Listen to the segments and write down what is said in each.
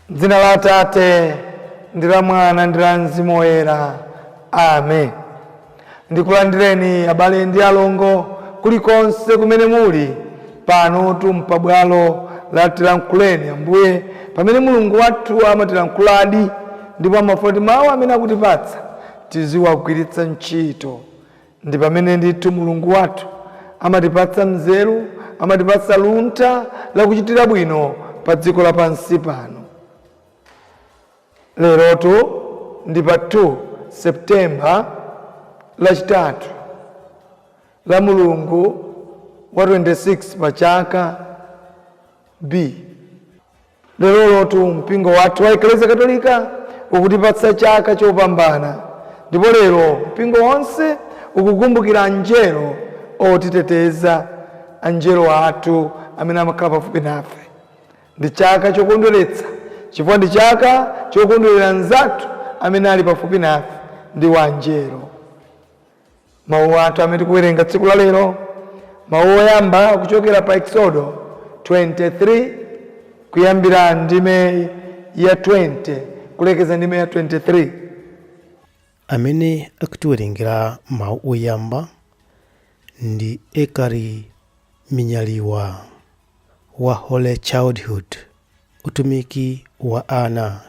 M'dzina la Atate ndi la Mwana ndi la Mzimu Woyera. Amen. Ndikulandireni abale ndi alongo kulikonse kumene muli panotu mpabwalo la Tilankhuleni Ambuye, pamene Mulungu wathu amatilankhuladi ndipo amafuna kuti mawu amene akutipatsa tiziwagwiritsa ntchito. Ndi pamene ndithu Mulungu wathu amatipatsa nzeru, amatipatsa luntha lakuchitira bwino pa dziko lapansi pano. Lerotu ndi pa 2 September, Lachitatu la Mulungu wa 26 pa chaka B. Lerolotu mpingo wathu wa Eklezia Katolika ukutipatsa chaka chopambana, ndipo lero mpingo wonse ukukumbukira anjelo otiteteza, anjelo athu amene amakhala pafupi nafe. Ndi chaka chokondweretsa chifukwa ndi chaka chokondwerera anzathu amene ali pafupi nafe, ndiwo anjelo. Mawu athu amene tikuwerenga tsiku la lero, mawu oyamba akuchokera pa Eksodo 23 kuyambira ndime ya 20 kulekeza ndime ya 23. Amene akutiwerengera mawu oyamba ndi Ekari Minyaliwa wa Holy Childhood, utumiki wa ana,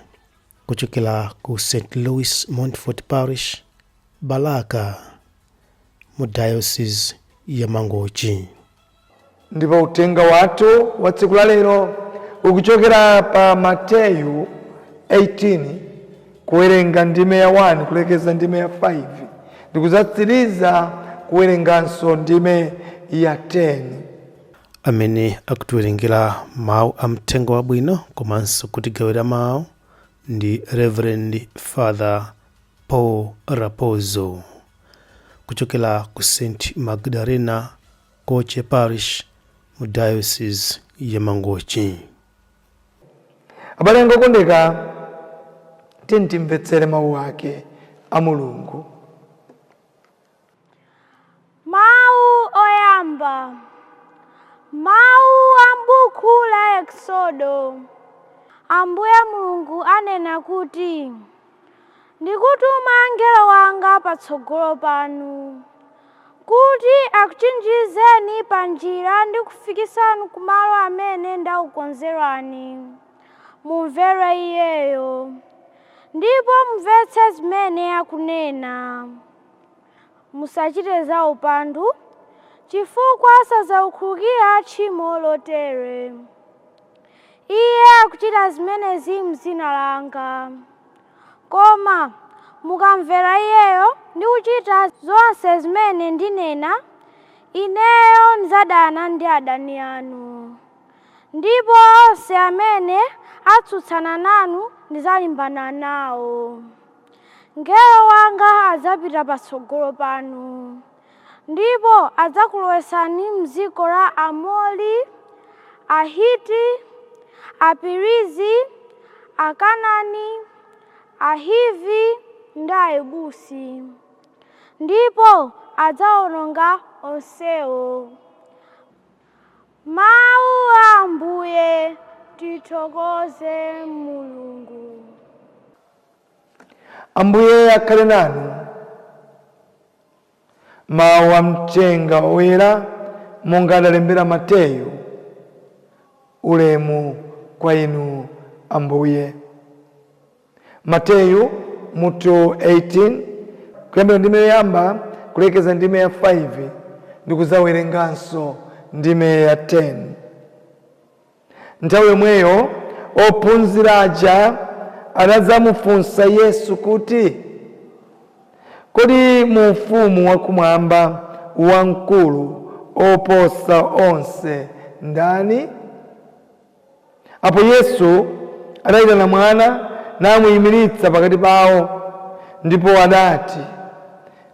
kuchokera ku St Louis Montfort Parish, Balaka, mu Diocese ya Mangochi. Ndipo uthenga wathu wa tsiku la lero ukuchokera pa Mateyu 18 kuwerenga ndime ya 1 kulekeza ndime ya 5 ndikudzatsiriza kuwerenganso ndime ya 10. Amene akutiwerengera mawu a mthenga wabwino komanso kutigawira mawu ndi Reverend Father Paul Rapozo kuchokera ku St Magdalena Koche Parish mu Diocese ya Mangochi. Abale anga okondeka, tiyeni timvetsere mawu ake a Mulungu. Mawu oyamba. Mawu a m'buku la Eksodo. Ambuye Mulungu anena kuti, "Ndikutuma mngelo wanga patsogolo panu, kuti akuchinjirizeni pa njira ndi kufikitsani kumalo amene ndakukonzerani. Mumvere iyeyo, ndipo mumvetse zimene akunena. Musachite za upandu, chifukwa sadzakukhululukira tchimo lotere. Iye akuchita zimenezi m'dzina langa. Koma mukamvera iyeyo ndi kuchita zonse zimene ndinena, ineyo ndidzadana ndi adani anu. Ndipo onse amene atsutsana nanu ndidzalimbana nawo. Mngelo wanga adzapita patsogolo panu, ndipo adzakulowetsani m'dziko la Aamori, Ahiti, Aperizi, Akanaani, Ahivi ndi Ayebusi, ndipo adzawononga onsewo." Mawu a Ambuye. Tithokoze Mulungu. Ambuye akhale nanu. Mawu a mthenga woyera monga adalembera Mateyu. Ulemu kwa inu, Ambuye. Mateyu mutu 18 kuyambira ndime yoyamba kulekeza ndime ya 5 ndikudzawerenganso ndime ya 10. Nthawi yomweyo ophunzira aja adadzamufunsa Yesu kuti, "Kodi mu ufumu wakumwamba wamkulu oposa onse ndani?" Apo Yesu adayitana mwana namuyimiritsa pakati pawo, ndipo adati,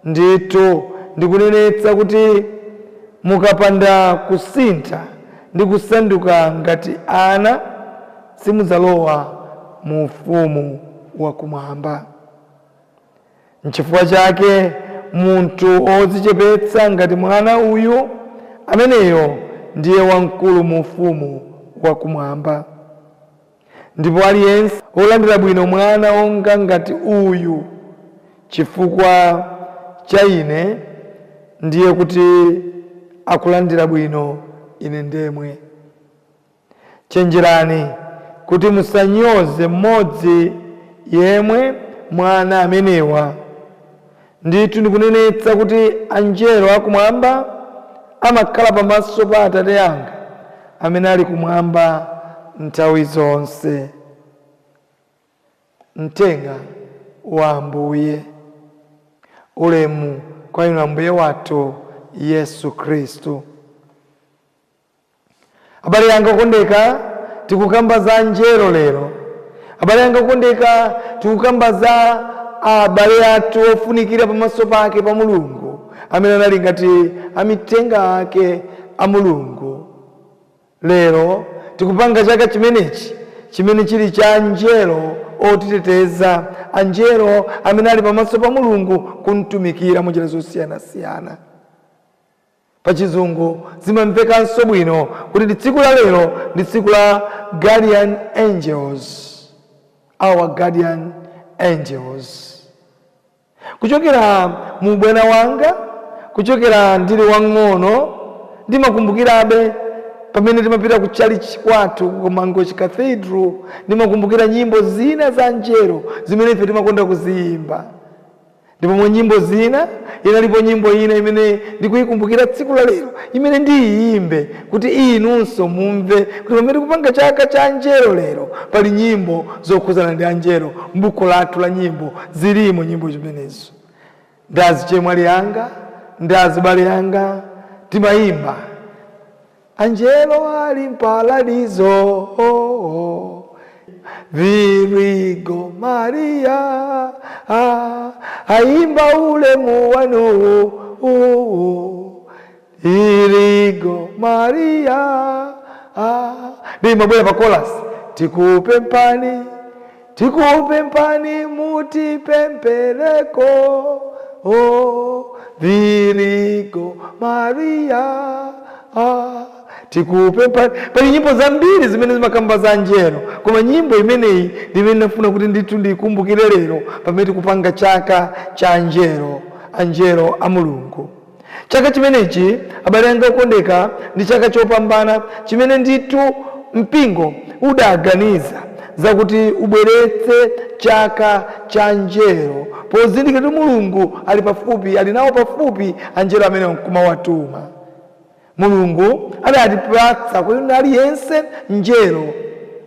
"Ndithu ndikunenetsa kuti mukapanda kusintha ndi kusanduka ngati ana, simudzalowa mu ufumu wakumwamba. Nchifukwa chake munthu wodzichepetsa ngati mwana uyu, ameneyo ndiye wamkulu mu ufumu wakumwamba." Ndipo aliyense wolandira bwino mwana wonga ngati uyu chifukwa cha ine, ndiye kuti akulandira bwino ine ndemwe. Chenjerani kuti musanyoze mmodzi yemwe mwana amenewa. Ndithu ndikunenetsa kuti anjelo akumwamba amakhala pamaso pa Atate anga amene ali kumwamba nthawi zonse. Mthenga wa Ambuye. Ulemu kwa inu Ambuye wathu Yesu Khristu. Abale anga okondeka, tikukamba za anjelo lero. Abale anga okondeka, tikukamba za abale athu ofunikira pamaso pake pa Mulungu, amene anali ngati amithenga ake a Mulungu. Lero tikupanga chaka chimenechi chimene chili cha anjelo otiteteza, anjelo amene ali pamaso pa Mulungu kumtumikira munjira zosiyanasiyana. Pachizungu zimamvekanso bwino kuti ndi tsiku la lero ndi tsiku la guardian angels, our guardian angels. Kuchokera mu ubwana wanga, kuchokera ndili wang'ono, ndimakumbukirabe pamene timapita ku chalichi kwathu ku Mangochi Cathedral, ndimakumbukira nyimbo zina za anjelo zimene ife timakonda kuziyimba. Ndipo mwa nyimbo zina inalipo nyimbo ina imene ndikuyikumbukira tsiku la lero, imene ndiyiyimbe kuti inunso mumve kuti pamene tikupanga chaka cha anjelo lero, pali nyimbo zokhuzana ndi anjelo. M'buku lathu la nyimbo zilimo nyimbo zimenezo. Ndazi chemwali yanga, ndazi bale yanga, timayimba anjelo ali mparadizo, Virigo Maria aimba ulemu wanu, Virigo Maria. Ndimabwera pa chorus, tikupempani, tikupempani mutipemphereko, oh, Virigo Maria, tikupempani. Pali nyimbo zambiri zimene zimakamba za anjelo, koma nyimbo imeneyi ndimene ndafuna kuti ndithu ndiyikumbukire lero pamene tikupanga chaka cha anjelo, anjelo a Mulungu. Chaka chimenechi, abale anga okondeka, ndi chaka chopambana chimene ndithu mpingo udaganiza zakuti ubweretse chaka cha anjelo, pozindikira kuti Mulungu ali pafupi, ali nawo pafupi anjelo amene nkumawatuma. Mulungu adatipatsa kuti aliyense njelo,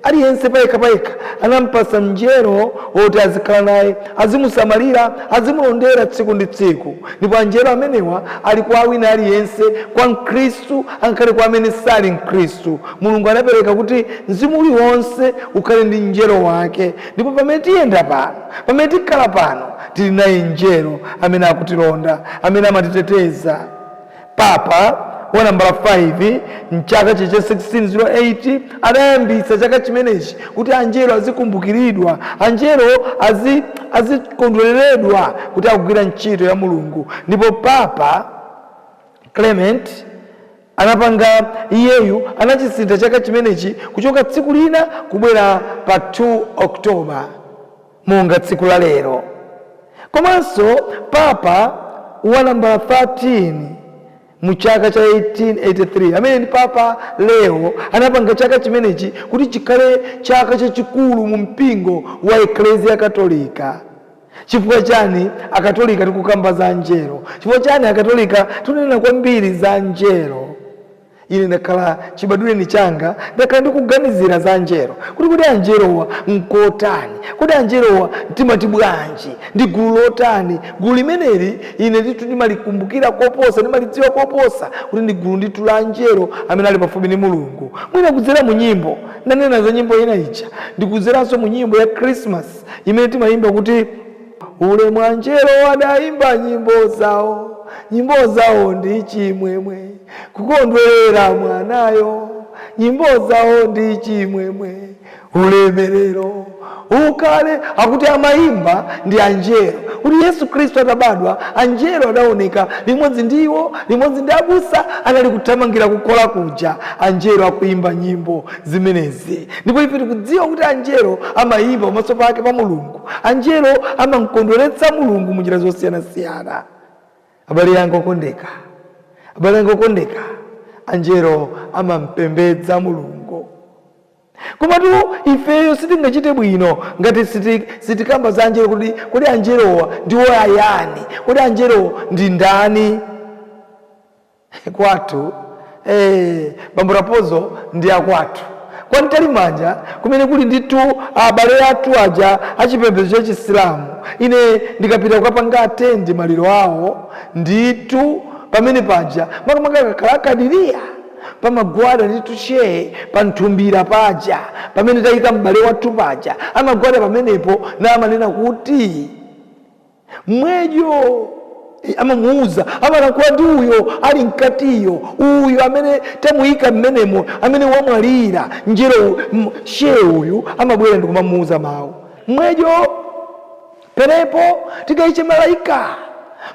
aliyense payekha payekha anampasa mnjelo woti azikhala naye, azimusamalira, azimulondera tsiku ndi tsiku. Ndipo anjelo amenewa ali kwa wina aliyense, kwa mkhristu angakhale kwa amene sali mkhristu. Mulungu anapereka kuti mzimu uliwonse ukhale ndi mnjelo wake. Ndipo pamene tiyenda pano, pamene tikhala pano, tili naye mnjelo amene akutilonda, amene amatiteteza. Papa wa nambala 5 mchaka cha 1608 adayambitsa chaka chimenechi kuti anjelo azikumbukiridwa, anjelo azikondwereredwa kuti akugwira ntchito ya Mulungu. Ndipo Papa Clement anapanga, iyeyu anachisintha chaka chimenechi kuchoka tsiku lina kubwera pa 2 October monga tsiku la lero. Komanso Papa wa nambala 13 mu chaka cha 1883, amene ndi Papa Leo, anapanga chaka chimenechi kuti chikhale chaka chachikulu mu mpingo wa Eklesia Katolika. Chifukwa chani Akatolika tikukamba za anjelo? Chifukwa chani Akatolika tikunena kwambiri za anjelo? Ine ndakhala chibadwireni changa ndakhala ndikuganizira za anjelo, kuti anjelowa nkotani, kuti anjelowa timati bwanji, ndi gulu lotani? Gulu limeneli ine ndithu ndimalikumbukira koposa, ndimalidziwa koposa kuti ndi gulu ndithu la anjelo amene ali pafupi ndi Mulungu. Mwina kudzera mu nyimbo, ndanena za nyimbo ina ija, ndikudzeranso mu nyimbo ya Christmas imene timayimba kuti ulemu anjelo adayimba nyimbo zawo, nyimbo zawo ndi chimwemwe, kukondwerera mwanayo, nyimbo zawo ndi chimwemwe, ulemerero. Ukhale akuti amayimba ndi anjelo kuti Yesu Khristu atabadwa, anjelo adaoneka limodzi ndi iwo, limodzi ndi abusa anali kuthamangira kukhola kuja, anjelo akuyimba nyimbo zimenezi. Ndipo ife tikudziwa kuti anjelo amayimba pamaso pake pa Mulungu, anjelo amamkondweretsa Mulungu munjira zosiyanasiyana. Abale yanga okondeka, abale yanga okondeka, anjelo amampembedza Mulungu. Komatu ifeyo sitingachite bwino ngati sitikamba za anjelo, kuti kodi anjelowa ndiwo ayani? Kodi anjelowa ndi ndani? Kwathu Bambo Rapozo ndi akwathu kwamtalimanja kumene kuli ndithu abale athu aja achipembedzo cha Chisilamu. Ine ndikapita kukapanga attend maliro awo ndithu pamene paja, makamaka akakhala akadiriya, pamagwada ndithu shehe panthumbira paja pamene tayika m'bale wathu paja, amagwada pamenepo na amanena kuti mwejo amamuuza, amalankhula ndi uyo ali mkatiyo, uyo amene tamuyika mmenemo, amene wamwalira. Njero shehe uyu amabwera ndikumamuuza mawu, mwejo perepo tikaiche malaika,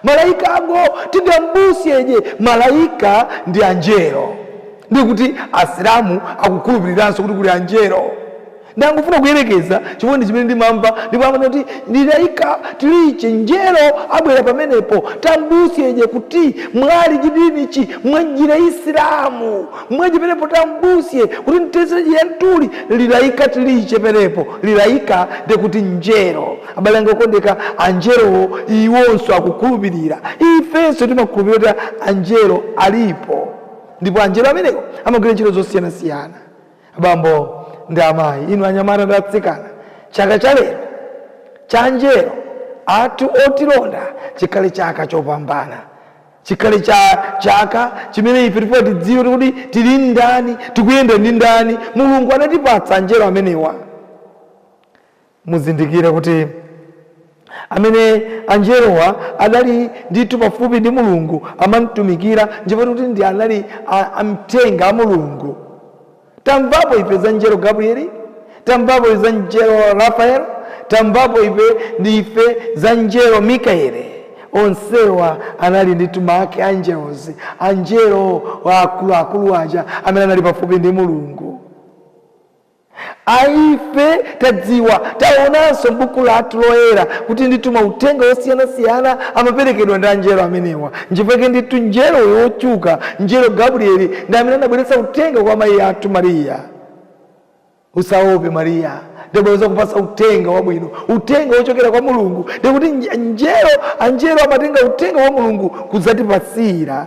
malaika ago tingambusyeje. Malaika ndi anjelo. Ndikuti Asilamu akukhulupiriranso kuti kuli anjelo. Ndangofuna kuyerekeza chifukwa ndi chimene ndimamva. Ndipo amanena kuti ndilaika tiliche njelo abwera pamenepo tambusyeje kuti mwali chidinichi mwajira Isilamu mweje penepo tambusye kuti mteseje ntuli lilaika tiliche penepo lilaika ndikuti njelo. Abale anga okondeka, anjelowo iwonso akukhulupirira, ifenso timakhulupirira kuti anjelo alipo, ndipo anjelo amenewo amagwira ntchito zosiyanasiyana. Abambo ndi amayi, inu anyamata ndi atsikana, chaka cha lero cha anjelo athu otilonda chikhale chaka chopambana, chikhale cha chaka chimene ife tifuna tidziwe kuti tili ndani, tikuyenda ndi ndani. Mulungu anatipatsa anjelo amenewa. Muzindikire kuti amene anjelowa adali ndithu pafupi ndi Mulungu, amamtumikira, ndipo kuti ndi anali amthenga a Mulungu. Tamvapo ife za njelo Gabrieli, tamvapo za njelo Rafael, tamvapo ife ndi ife za njelo Mikaeli. Onsewa anali ndithu ma archangels, anjelo akuluakulu aja amene anali pafupi ndi Mulungu. Aife tadziwa, taonanso m'buku lathu loyera kuti ndithu mauthenga osiyanasiyana amaperekedwa ndi anjelo amenewa. Nchifukwa ndithu njelo yotchuka, njelo Gabrieli, ndi amene anabweretsa uthenga kwa mayi athu Mariya: usaope Mariya, ndibweza kupasa uthenga wabwino, uthenga wochokera kwa Mulungu. Ndikuti njelo, anjelo amatenga uthenga wa Mulungu kudzatipasira.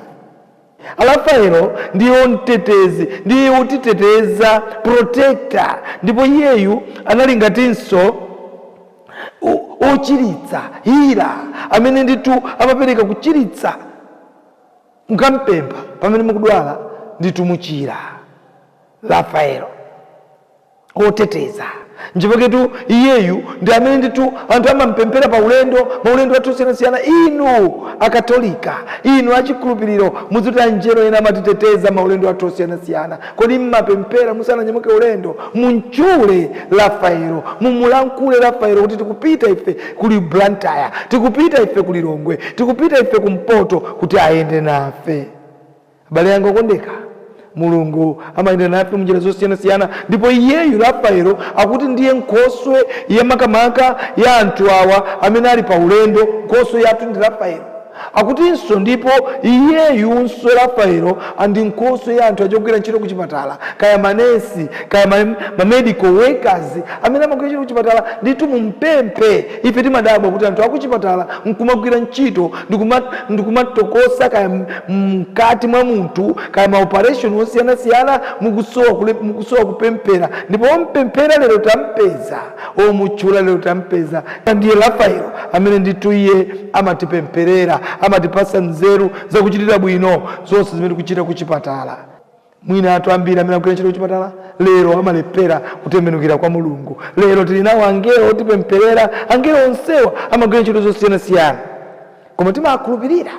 Rafaelo ndiye mtetezi, ndiye wotiteteza, protector. Ndipo iyeyu anali ngatinso ochiritsa, healer, amene ndithu amapereka kuchiritsa. Mukampempha pamene mukudwala, ndithu muchira. Rafaelo oteteza. Nchipaketu iyeyu ndi amene ndithu anthu amampemphera pa ulendo, maulendo athu osiyanasiyana. Inu Akatolika, inu achikhulupiriro, muziti anjelo ena amatiteteza maulendo athu osiyanasiyana. Kodi mmapemphera musananyamuke ulendo? Muntchule Rafaelo, mumulankhule Rafaelo kuti tikupita ife kuli Blantyre, tikupita ife ku Lilongwe, tikupita ife kumpoto, kuti ayende nafe. Abale yanga okondeka, Mulungu amayenda nafe munjira zosiyanasiyana. Ndipo iyeyu Rafaelo akuti ndiye nkhoswe yamakamaka ya anthu awa amene ali pa ulendo. Nkhoswe yathu ndi Rafaelo akutinso. Ndipo iyeyunso Rafaelo andi nkhoswe ya anthu achogwira ntchito kuchipatala, kaya manesi, kaya ma medical workers amene amagwira ntchito kuchipatala. Ndithu mumpemphe. Ife timadabwa kuti anthu akuchipatala nkumagwira ntchito ndikumatokosa kaya mkati mwa munthu, kaya ma operation osiyanasiyana, mukusowa kupemphera. Ndipo ompemphera lero tampeza, omutchula lero tampeza, ndiye Rafaelo amene ndithu iye amatipempherera, amatipasa nzeru zakuchitira bwino zonse zimene tikuchita kuchipatala. Mwina anthu ambiri amene akugwira ntchito kuchipatala lero amalephera kutembenukira kwa Mulungu. Lero tili nawo angelo otipempherera. Angelo onsewa amagwira ntchito zosiyanasiyana, koma timakhulupirira.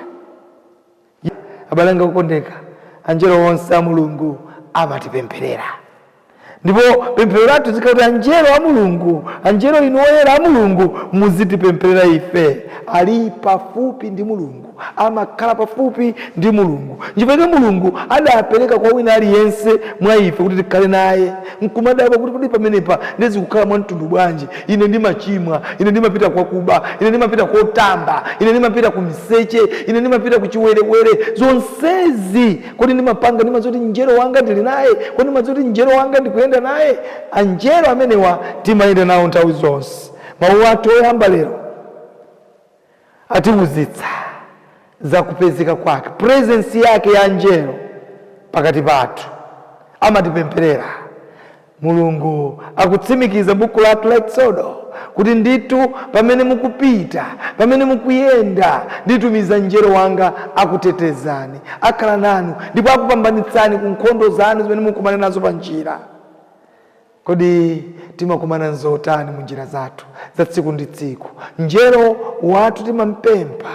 Abale anga okondeka, angelo onse a Mulungu amatipempherera. Ndipo pemphero lathu zikhala kuti anjelo a Mulungu, anjelo inu oyera a Mulungu, muzitipempherera ife. Ali pafupi ndi Mulungu, amakhala pafupi ndi Mulungu. Nchifukwa Mulungu adapereka kwa wina aliyense mwa ife kuti tikhale naye. Nkumadabwa kuti kuti pamenepa ndizikukhala mwa mtundu bwanji? Ine ndimachimwa, ine ndimapita kwakuba, ine ndimapita kotamba, ine ndimapita ku miseche, ine ndimapita ku chiwerewere. Zonsezi kodi ndimapanga? Ndimazoti mngelo wanga ndili naye? Kodi ndimazoti mngelo wanga ndikuyenda naye? Anjelo amenewa timayenda nawo nthawi zonse. Mawu athu oyamba lero atiwuzitsa za kupezeka kwake, presence yake ya anjelo pakati pathu, amatipempherera. Mulungu akutsimikiza buku lathu la Exodo kuti ndithu pamene mukupita, pamene mukuyenda, nditumiza mngelo wanga akutetezani, akhala nanu ndipo akupambanitsani ku nkhondo zanu zimene mukumana nazo pa njira. Kodi timakumana nzotani mu njira zathu za tsiku ndi tsiku? Mngelo wathu timampempha.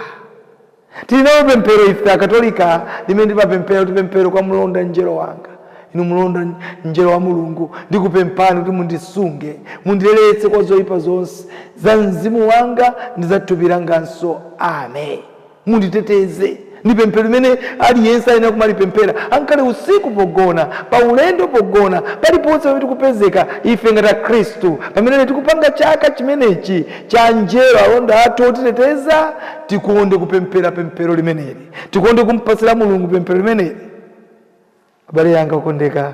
Tili nawo pemphero ife Akatolika limene timapemphera kuti pemphero kwa mlonda mngelo wanga. Inu mlonda mngelo wa Mulungu, ndikupemphani kuti mundisunge, mundiletse kwa zoyipa zonse za mzimu wanga ndi za thupi langanso. Amen. Munditeteze. Ndi pemphero limene aliyense ayenera kumalipemphera ankale usiku pogona, pa ulendo pogona, paliponse pamene tikupezeka ife ngati Akhristu. Pamene tikupanga chaka chimenechi cha anjelo alonda athu otiteteza, tikonde kupemphera pemphero limeneli, tikonde kumpasira Mulungu pemphero limeneli. Abale anga okondeka,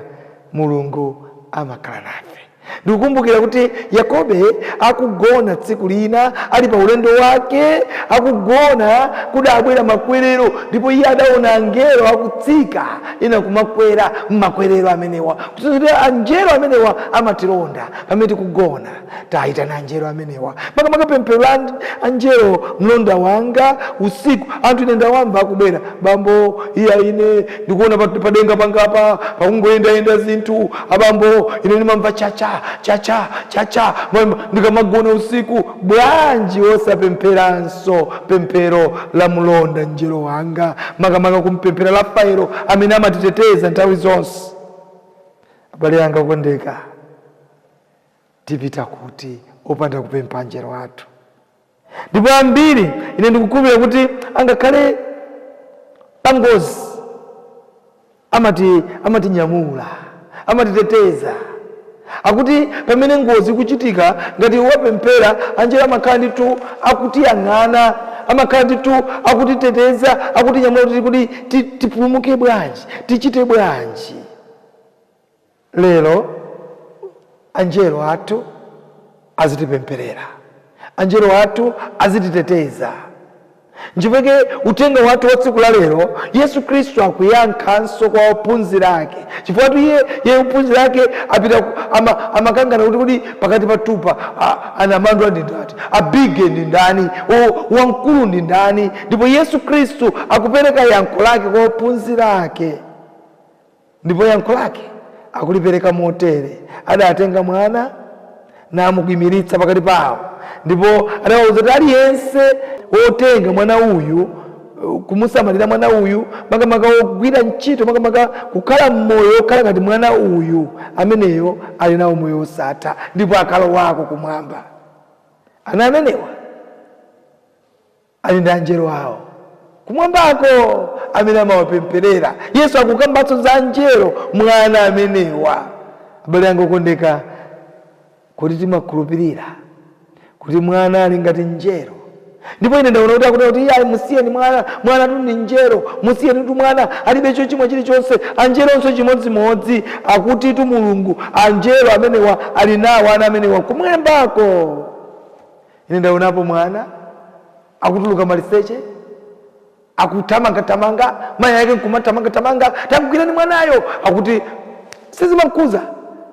Mulungu amakhala nafe. Ndikukumbukira kuti Yakobe akugona tsiku lina, ali pa ulendo wake akugona, kudabwera makwerero, ndipo iye adaona angelo akutsika ina kumakwera mmakwerero amenewa, kuti angelo amenewa amatilonda pamene tikugona. Tayitana angelo amenewa, makamaka pemphero la angelo mlonda wanga usiku. Anthu ine ndawamba akubwera, bambo iya ine ndikuona padenga pangapa pakungoyendayenda zinthu, abambo ine ndimamva chacha chacha chacha ndikamagona usiku. Bwanji osapempheranso pemphero la mlonda mngelo wanga, makamaka kumpemphera Rafaelo amene amatiteteza nthawi zonse? Abale anga okondeka, tipita kuti opanda kupempha angelo athu? Ndipo ambiri ine ndikukhulupirira kuti angakhale pangozi amatinyamula, amatiteteza. Akuti pamene ngozi ikuchitika, ngati wapemphera, angelo amakhala ndithu akutiyang'ana, amakhala ndithu akutiteteza, akutinyamula kuti tipulumuke bwanji, tichite bwanji. Lero angelo athu azitipempherera, angelo athu azititeteza. Nchifukwa uthenga wathu wa tsiku la lero, Yesu Khristu akuyankhanso kwa ophunzira ake, chifukwa iye ophunzira ake apita amakangana kuti pakati patupa anamandwa ndi ndani, abige ndi ndani, wamkulu ndi ndani. Ndipo Yesu Khristu akupereka yankho lake kwa ophunzira ake, ndipo yankho lake akulipereka motere: adatenga mwana namukuyimiritsa pakati pawo, ndipo adawauza kuti aliyense wotenga mwana uyu, kumusamalira mwana uyu, makamaka wogwira ntchito, makamaka kukhala mmoyo wokhala ngati mwana uyu, ameneyo ali nawo moyo wosatha ndipo akalowako kumwamba. Ana amenewa ali ndi anjelo awo kumwambako amene amawapempherera. Yesu akukambatso za anjelo mwana amenewa. Abale anga okondeka, kuti timakhulupirira kuti mwana ali ngati njelo, ndipo ine ndaona kuti akuti kuti iye musiyeni mwana, mwana tu ndi njelo, musiyeni tu mwana alibe chochimwa chilichonse. Anjelonso chimodzimodzi, akuti tu Mulungu anjelo amenewa ali nawo ana amenewa kumwambako. Ine ndaonapo mwana akutuluka maliseche, akuthamangathamanga, mayi ake nkumathamangathamanga, tamugwirani mwanayo, akuti sizimamkhuza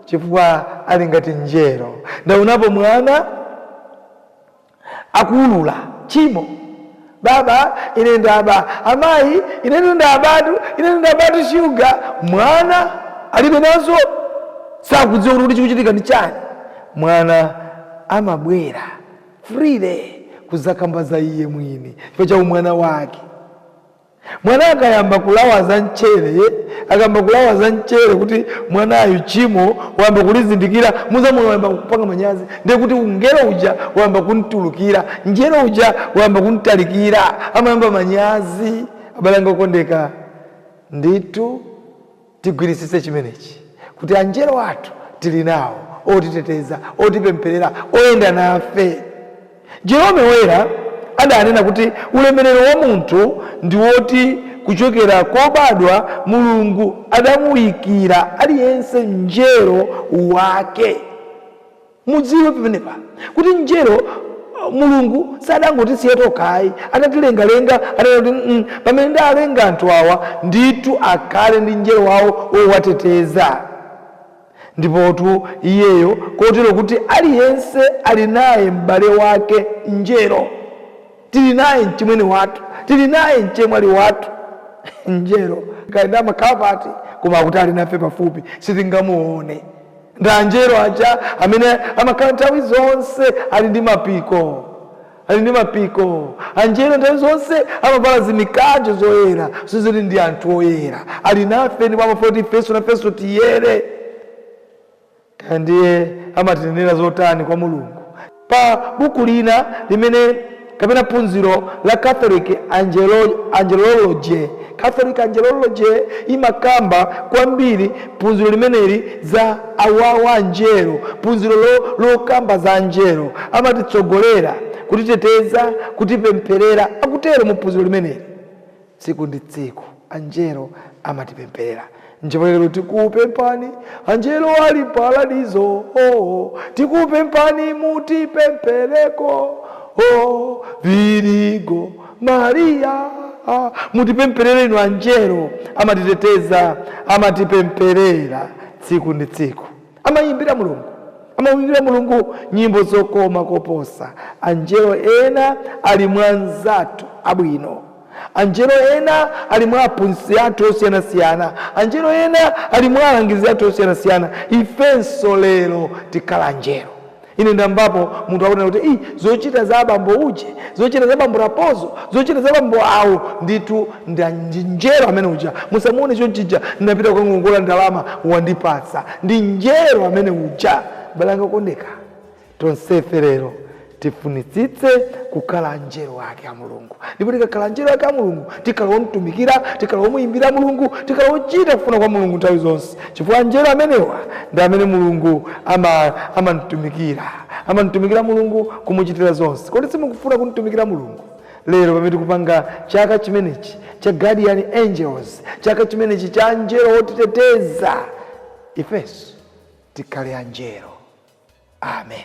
chifukwa ali ngati njelo. Ndaonapo mwana akuulula tchimo, baba ine ndaba, amayi ine ndabatu, ine ndabatu shuga. Mwana alibe nazo, sakudziwa kuti chikuchitika ndi chani. Mwana amabwera freely kuzakamba za iye mwini chifukwa cha umwana wake. Mwana akayamba kulawa za mchere, akayamba kulawa za mchere kuti mwanayu chimo wayamba kulizindikira, muzamuona wayamba kupanga manyazi, ndiye kuti ungelo uja wayamba kuntulukira, njero uja wayamba kuntalikira, amayamba manyazi. Abale anga okondeka, ndithu tigwirisise chimenechi kuti anjelo athu tili nawo otiteteza, otipempherera, oyenda nafe. Jerome Woyera adanena kuti ulemerero wa munthu ndi woti kuchokera kobadwa Mulungu adamuyikira aliyense mnjelo wake. Mudziwe pamenepa kuti mnjelo Mulungu sadangotisiya tokhayi, atatilengalenga adanena kuti pamene ndalenga anthu awa ndithu akhale ndi mnjelo wawo owateteza. Ndipotu iyeyo kotero kuti aliyense ali naye m'bale wake mnjelo, tili naye mchimwene wathu, tili naye mchemwali wathu mnjelo, kayenda amakhala pati koma akuti ali nafe pafupi, sitingamuone. Ndi anjelo aja amene amakhala nthawi zonse ali ndi mapiko, ali ndi mapiko. Anjelo nthawi zonse amavala zimikanjo zoyera, sizoti ndi anthu oyera, ali nafe ndipo amafuna kuti ifenso nafenso tiyere. Kaya ndiye amatinenera zotani kwa Mulungu. Pa buku lina limene kapena phunziro la Catholic Angelology, Catholic Angelology imakamba kwambiri phunziro limeneli za awawa anjelo, phunziro lokamba za anjelo, amatitsogolera, kutiteteza, kutipempherera, akutero mu phunziro limeneli. Tsiku ndi tsiku anjelo amatipempherera. Nchifukwa lero tikupemphani anjelo ali paradizo, oh, tikupemphani mutipemphereko, oh, Virigo Maria, ah, mutipempherere inu anjelo. Amatiteteza, amatipempherera tsiku ndi tsiku, amayimbira Mulungu, amayimbira Mulungu nyimbo zokoma koposa. Anjelo ena ali mwa anzathu abwino, anjelo ena ali mwa aphunzitsi athu osiyanasiyana, anjelo ena ali mwa alangizi athu osiyanasiyana. Ifenso lero tikhala anjelo. Ine ndamvapo munthu akunena kuti zochita za abambo uje, zochita za bambo Rapozo, zochita za bambo awo ndithu ndi njelo amene uja, musamuone chonchija, ndinapita kukangongola ndalama wandipatsa, ndi njelo amene uja. Abale anga okondeka, tonsefe lero tifunitsitse kukhala anjelo ake a Mulungu, ndipo tikakhala anjelo ake a Mulungu tikhala omtumikira, tikhala omuyimbira Mulungu, tikhala ochita kufuna kwa Mulungu nthawi zonse, chifukwa anjelo amenewa ndi amene Mulungu amamtumikira, amamtumikira Mulungu kumuchitira zonse. Kodi simukufuna kumtumikira Mulungu lero pamene tikupanga chaka chimenechi cha Guardian Angels, chaka chimenechi cha anjelo otiteteza? Ifenso tikhale anjelo. Amen.